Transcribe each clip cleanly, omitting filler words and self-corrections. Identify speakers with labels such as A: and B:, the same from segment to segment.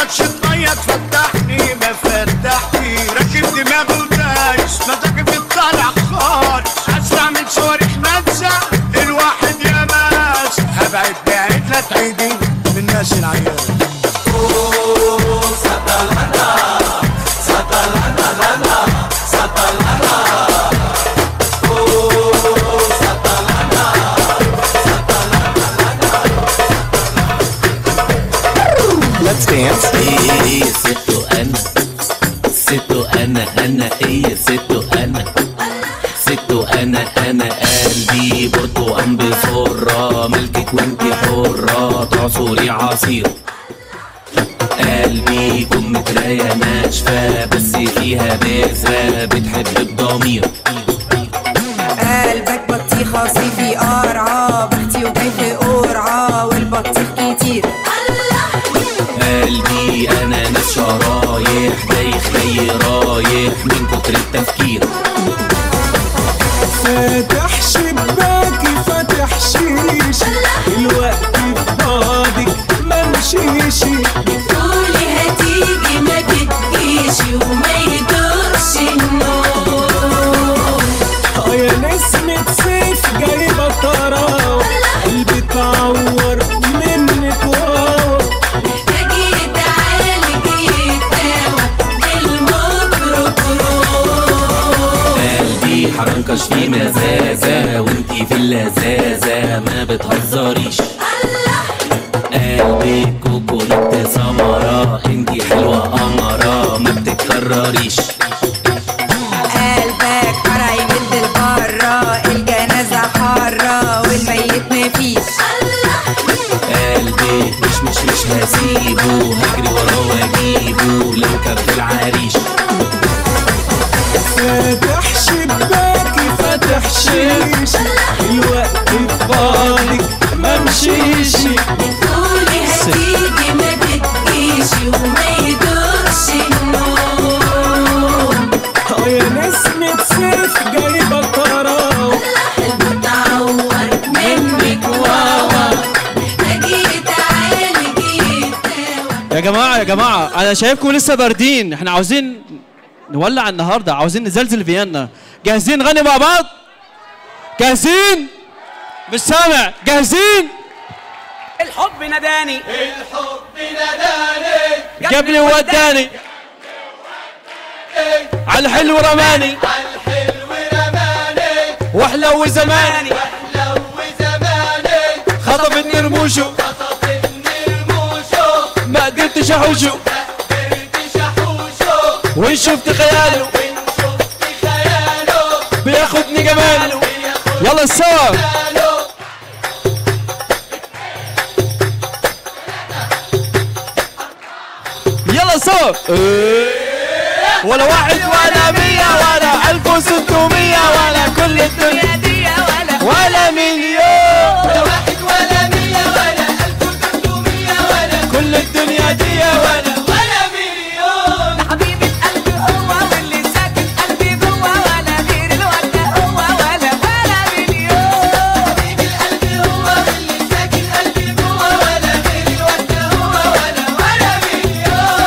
A: رشة مية تفتحني ما فتحتي، راكب دماغي ودايس مزاجي في الطالع خالص، اسرع من صواريخ نازة الواحد يا ماس، هبعد بعيد لا تعيدي من ناس العيال.
B: Let's dance.
C: ايه ستو انا، ستو انا انا، ايه ستو انا، ستو انا انا، قلبي برتقان بفرة، ملكك وانتي حرة تعصري عصير. قلبي كمتراية ناشفة بس فيها بذرة بتحب بضمير.
D: قلبك بطيخة صيفي قرعة، بختي وجاي في قرعة والبطيخ كتير.
C: قلبي انا ناس شرايح دايخ جاي رايح من كتر التفكير.
B: فاتح شباكي فاتح شيشي، الوقت في بعدك ما مشيشي،
E: بتقولي هتيجي ما بتجيش وما يدوقش النوم.
B: يا نسمة صيف جايبة طراوة، قلبي اتعور منك واو،
E: محتاج يتعالج يتداوى بالميكروبروم.
C: قلبي حرنكش في مزازة وانتي في اللذاذة ما بتهزريش. قلبي كوكونات سمرة انتي حلوة قمرة ما بتتكرريش.
D: قلبك فرعي جلد البرة، الجنازة حارة والميت مفيش.
C: قلبي مش مش مش هسيبه، هجري وراه واجيبه لو كان في العريش.
B: فاتح شباكي فاتح شيشي، الوقت في بعدك ما مشيشي،
E: بتقولي هتيجي ما بتجيش وما يدوقش النوم.
B: يا نسمة صيف جايبة طراوة،
E: قلبي اتعور منك واوا، محتاج يتعالج يتداوى.
F: يا جماعة يا جماعة أنا شايفكم لسه باردين، احنا عاوزين نولع النهاردة، عاوزين نزلزل فيينا. جاهزين نغني مع بعض؟ جاهزين؟ مش سامع، جاهزين؟
G: الحب ناداني،
A: الحب ناداني،
F: جابني ووداني، على الحلو رماني،
A: على الحلو رماني،
F: واحلو زماني،
A: واحلو زماني،
F: خطفتني رموشه،
A: خطفتني رموشه،
F: ما قدرتش احوشه،
A: ما قدرتش احوشه،
F: وان شفت خياله،
A: وان شفت خياله،
F: بياخدني جماله. يلا سوا. يلا سوا. ولا واحد ولا 100 ولا 1600 ولا كل الدنيا
G: دي
F: ولا مليون،
A: ولا واحد ولا 100 ولا 1300 ولا
F: كل الدنيا دي
A: ولا مليون.
G: ده حبيبة قلبي هو واللي ساكن قلبي جوه، ولا غير الوردة هو ولا مليون.
A: حبيبة قلبي هو واللي ساكن قلبي جوه، ولا غير الوردة هو ولا مليون.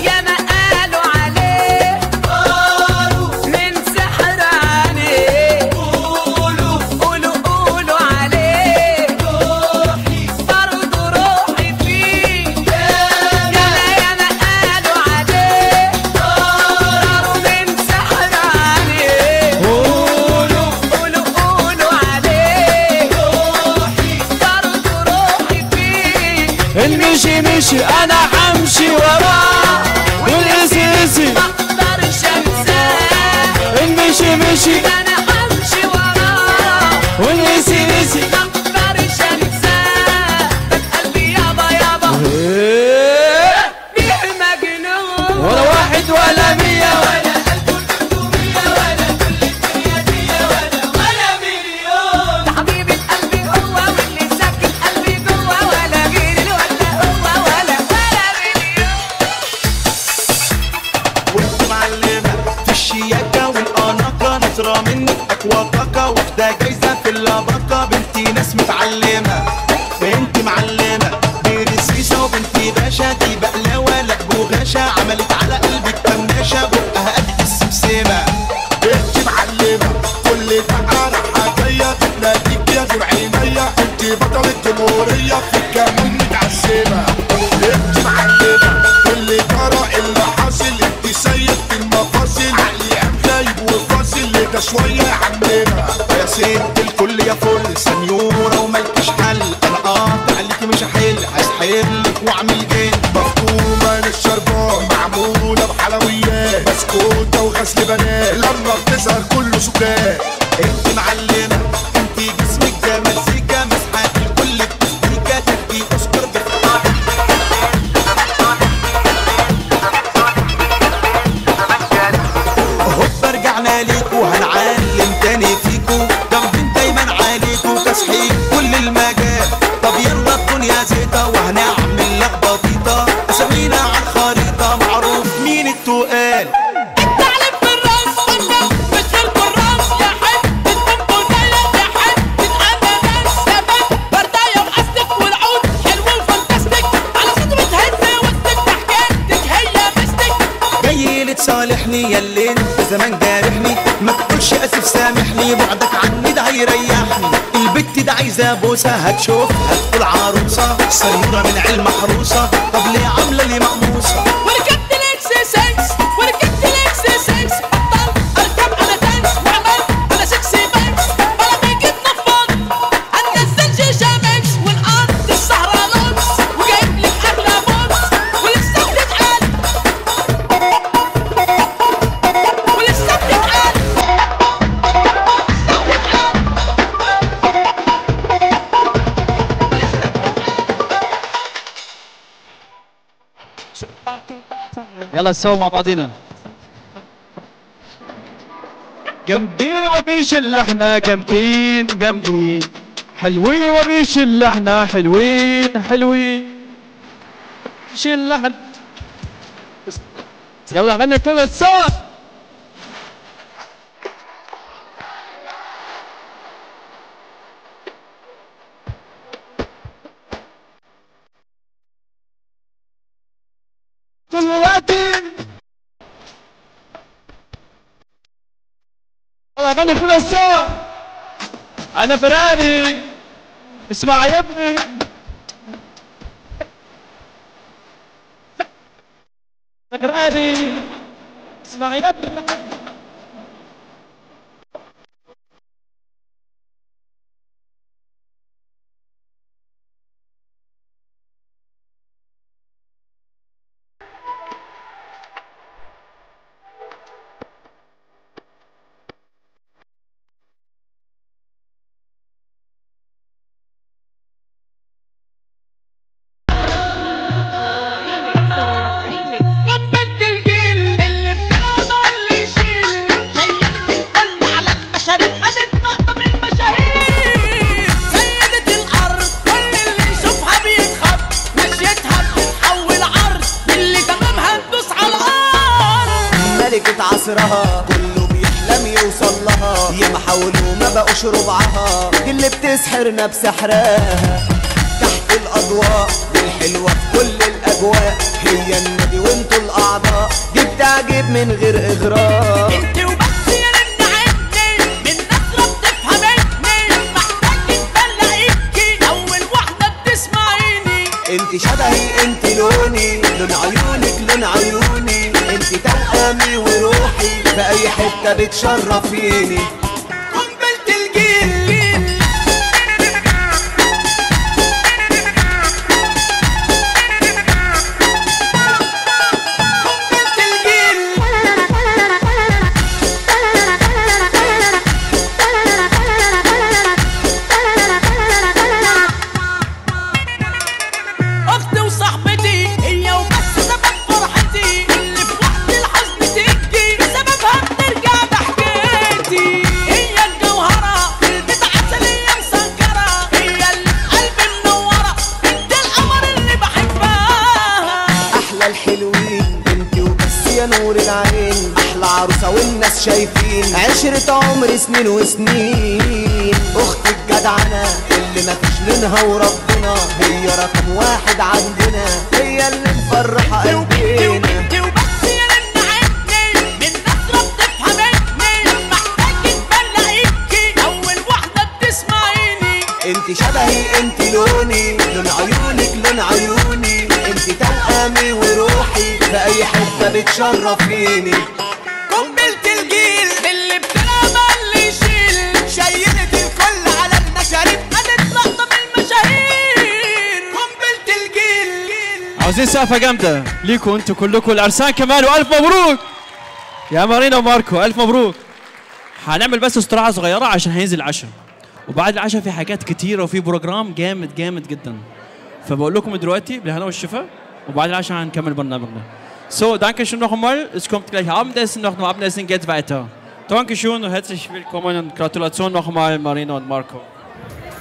G: ياما قالوا عليه من سحر عينيه،
A: قولوا
G: قولوا قولوا عليه،
A: روحي
G: برضه روحي فيه. ياما ياما قالوا عليه من سحر عينيه،
F: قولوا
G: قولوا قولوا عليه،
A: روحي
G: برضه روحي فيه.
F: المشي مشي انا همشي وراه، والقسي قسي
G: ما اقدرش انساه،
F: المشي مشي
G: انا همشي وراه،
F: والقسي قسي
G: ما اقدرش انساه. ده قلبي يابا يابا بيه مجنون،
F: ولا واحد ولا 100
A: ولا 1300
H: نظرة منك اقوى طاقة، واخدة جايزة في اللباقة. بنتي ناس متعلمة، بنتي معلمة، برسيسة وبنتي باشا، دي بقلاوة لا بوغاشة، عملت على قلبك كماشة، بقها قد السمسمة.
A: بنتي معلمة كل دقة رايحة جاية، بتناديك يا نور عينيا، انتي بطلة الجمهورية في الكمون متعشمة. انتي معلمة اللي جرى اللي حاصل، انتي سيد في المفاصل، عقلي قام غايب وفاصل، ده شوية يا عمنا.
H: يا ست الكل يا فل، سنيورة ومالكيش حل، انا قاطع عليكي مش هحل، هسحرلك واعمل جن.
A: مفطومة للشربات، معمولة بحلويات، بسكوتة وغسل بنات، لما بتظهر كله سكات.
H: انتي معلمة، انتي جسمك ده مزيكا، مسحة الكل بتستيكا، تاخدي اوسكار. هوبا رجعنا ليكو، هنعلم تاني فيكو، جامدين دايما عليكو، تسحيق كل المجال. طب يلا الدنيا زيطة، وهنعمل لخبطيطة، اسامينا على الخريطة، معروف مين التقال.
G: التعليم في الراس والنوم مش غير كراس، يا حتة بونبوناية، يا حتة أناناس، يا بنت برداية وأستك والعود حلو وفانتاستيك، على صوت بتهز وسطك حكايتك هي مستك.
H: جاي لتصالحني يا اللي انت زمان جارحني، ما تقولش اسف سامحني، بعدك عني ده هيريحني. البت ده عايزه بوسه، هتشوفها تقول عروسه، سنوره من علم محروسه، طب ليه عامله لي مقموصه؟
G: وركبت الاكس 6، وركبت الاكس 6، بطلت اركب انا تانس، وعملت انا سكسي بانكس، بلا ما يجي تنفض هننزل شيشة ميكس، ونقضي السهرة لوكس، وجايب لك اغلى بوكس، ولسه بتتقال، ولسه بتتقال.
F: يلا سوا مع بعضينا. جامدين ومفيش الا احنا، جامدين جامدين، حلوين ومفيش الا احنا، حلوين حلوين، مفيش الا احنا. يلا غني كلنا سوا. دلوقتي يلا غني كلنا سوا. انا فراري، اسمع يا ابني. فراري، اسمع يا ابني.
G: قبلت الجيل اللي بتقدر اللي يشيل، خيرت الكل على المشاريع، خدت نقطة من المشاهير. سيدة الأرض كل اللي يشوفها بيتخض، مشيتها بتتحول عرض، اللي تمامها تدوس على الأرض.
I: ملكة عصرها كله بيحلم يوصل لها، ياما حاولوا ما بقوش ربعها، دي اللي بتسحرنا بسحرها. تحت الأضواء والحلوة في كل الأجواء، هي النبي وانتوا الأعضاء، دي بتعجب من غير إغراء.
G: انت وبس يا رن عيني، من نظرة بتفهمتني، لما احتاج بلاقيكي أول واحدة بتسمعيني.
I: انت شبهي، انت لوني، لون عيونك لون عيوني، انت توأمي وروحي، في أي حتة بتشرفيني.
G: قنبلة الجيل. قنبلة الجيل. أختي وصاحبتي هي وبس سبب فرحتي، اللي في وقت الحزن تيجي بسببها بترجع ضحكتي. هي الجوهرة البيت عسلية مسكرة، هي اللي في قلبي منورة، انت القمر اللي بحبها.
I: احلى الحلوين انت وبس يا نور العين، احلى العروسة والناس شايفين، عشرة عمر سنين وسنين. اختي الجدعنة اللي مفيش منها وربنا، هي رقم واحد عندنا، هي اللي مفرحة قلبنا. انت شبهي، انت لوني، لون عيونك لون عيوني، انت توأمي وروحي، في اي حتة بتشرفيني.
G: قنبلة الجيل اللي بتلعب اللي يشيل، شيلت الكل على المشاريب، خدت لقطة من المشاهير. قنبلة الجيل.
F: عاوزين سقفة جامدة ليكوا انتوا كلكم، العرسان كمان، والف مبروك يا مارينا وماركو، الف مبروك. هنعمل بس استراحة صغيرة عشان هينزل العشاء، وبعد العشاء في حاجات كتيرة وفي program جامد جامد جدا. فبقول لكم دلوقتي بالهنا والشفا، وبعد العشاء هنكمل برنامجنا. So, danke schön noch einmal. Es kommt gleich Abendessen, nach dem Abendessen geht's weiter. Danke schön und herzlich willkommen und Gratulation noch einmal Marina und Marco.